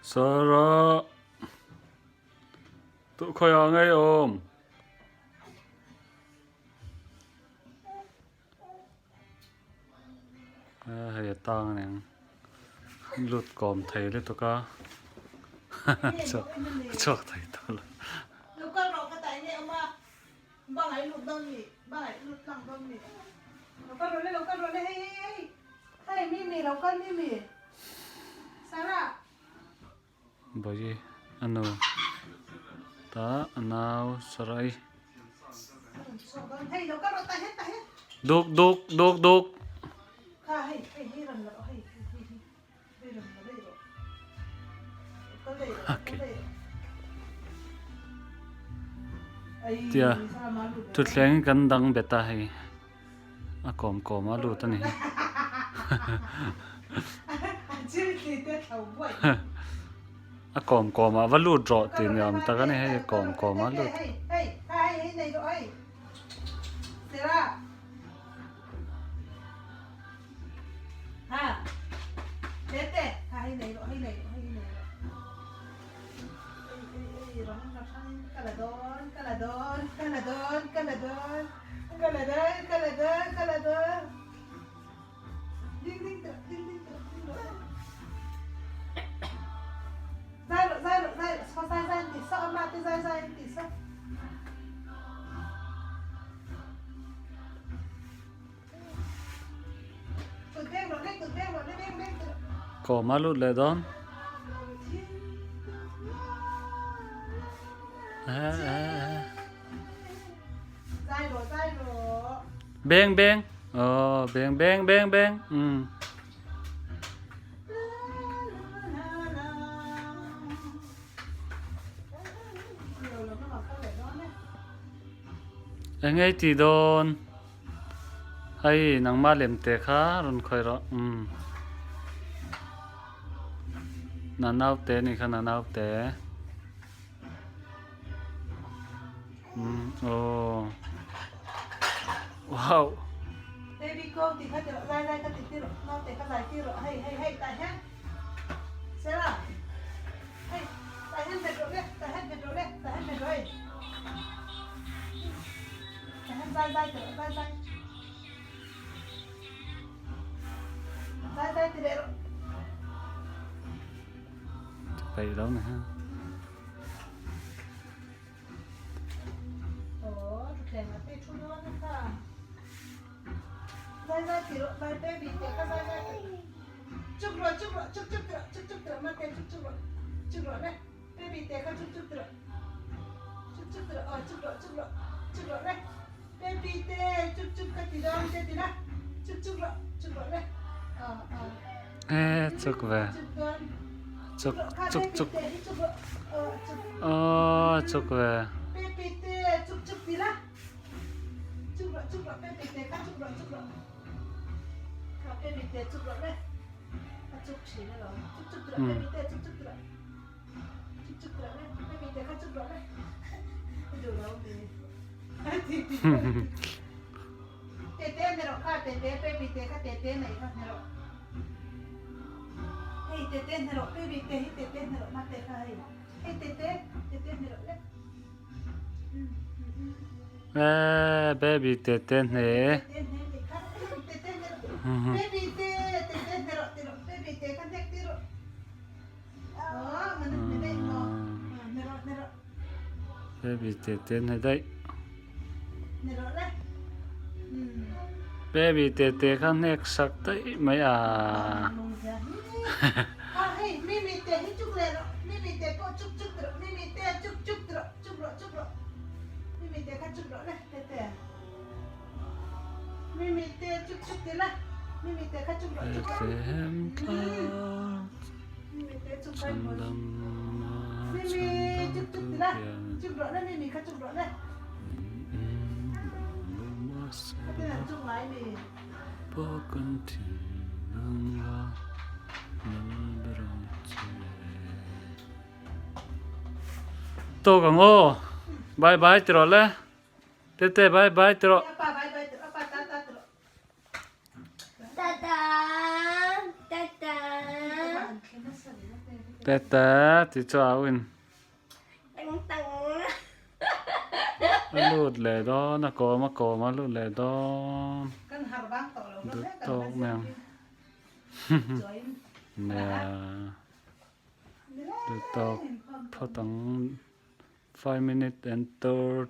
Sarah tu khawiah ngei awm. Hei a tang aniang lut kawm thei lutuk a chhuak thei tawh lo. Bawihi a nu ta a nau sarai duk duk duk duk. Tia thutthleng kan dang bet a hei a kawm kawm a lut a ni hi. A kawm kawm ah va lut rawh tih ni awm tak a ni hei a kawm kawm a lut. Kawm a lut leh dawn. Beng beng. Oh, beng beng beng beng. Um. Eng ei ti dawn. Hei nangmah lem te kha rawn khawih rawh umm na naute nih kha na naute umm aw wow. Baby go ti kha ti rawh zai zai kha ti ti rawh naute kha zai ti rawh hei hei hei tah hian Sarah hei tah hian bet rawh le tah hian bet rawh le tah hian bet rawh hei. Peih lo ni ha. E chuk ve chuk chuk chuk aw chuk ve. Eee baby tete hne. Baby tete hne daih. Baby tete kha hnek sak daih mai a. Bethlehem tlang chhandamna chhandamtu hian Pakan thinlung a lalber ang che. Tawk ang aw, bye bye ti rawh le. Tete bye bye ti rawh. Tete ti chu au in. A lut leh dawn a kawm a kawm a lut leh dawn. Duh tawk mai ang. Nia duh tawk phawt ang 5 minute and 30.